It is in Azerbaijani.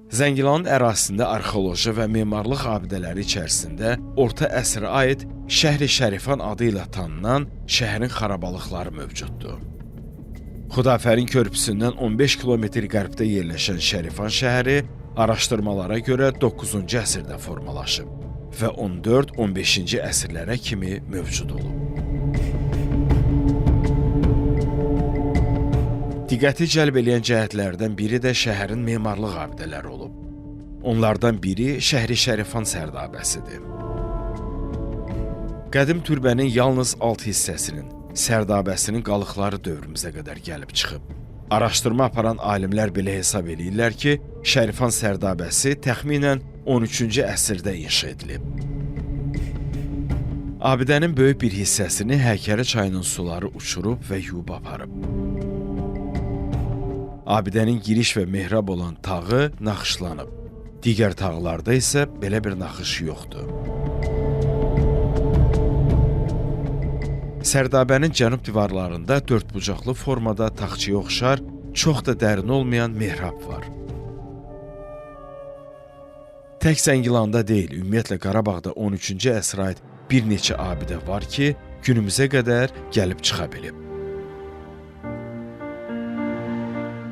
Zəngilanın ərazisində arxeoloji və memarlıq abidələri içərisində orta əsrə aid Şəhri Şərifan adı ilə tanınan şəhərin xarabalıqları mövcuddur. Xudafərin körpüsündən 15 kilometr qərbdə yerləşən Şərifan şəhəri araşdırmalara görə 9-cu əsrdə formalaşıb və 14-15-ci əsrlərə kimi mövcud olub. Diqqəti cəlb eləyən cəhətlərdən biri də şəhərin memarlıq abidələri olub. Onlardan biri Şəhri Şərifan sərdabəsidir. Qədim türbənin yalnız alt hissəsinin, sərdabəsinin qalıqları dövrümüzə qədər gəlib çıxıb. Araşdırma aparan alimlər belə hesab eləyirlər ki, Şərifan sərdabəsi təxminən 13-cü əsrdə inşa edilib. Abidənin böyük bir hissəsini Həkəri çayının suları uçurub və yuyub aparıb. Abidənin giriş və mehrab olan tağı naxışlanıb. Digər tağlarda isə belə bir naxış yoxdur. Sərdabənin cənub divarlarında dördbucaqlı formada taxçaya oxşar, çox da dərin olmayan mehrab var. Tək Zəngilanda deyil, ümumiyyətlə Qarabağda 13-cü əsrə aid bir neçə abidə var ki, günümüzə qədər gəlib çıxa bilib.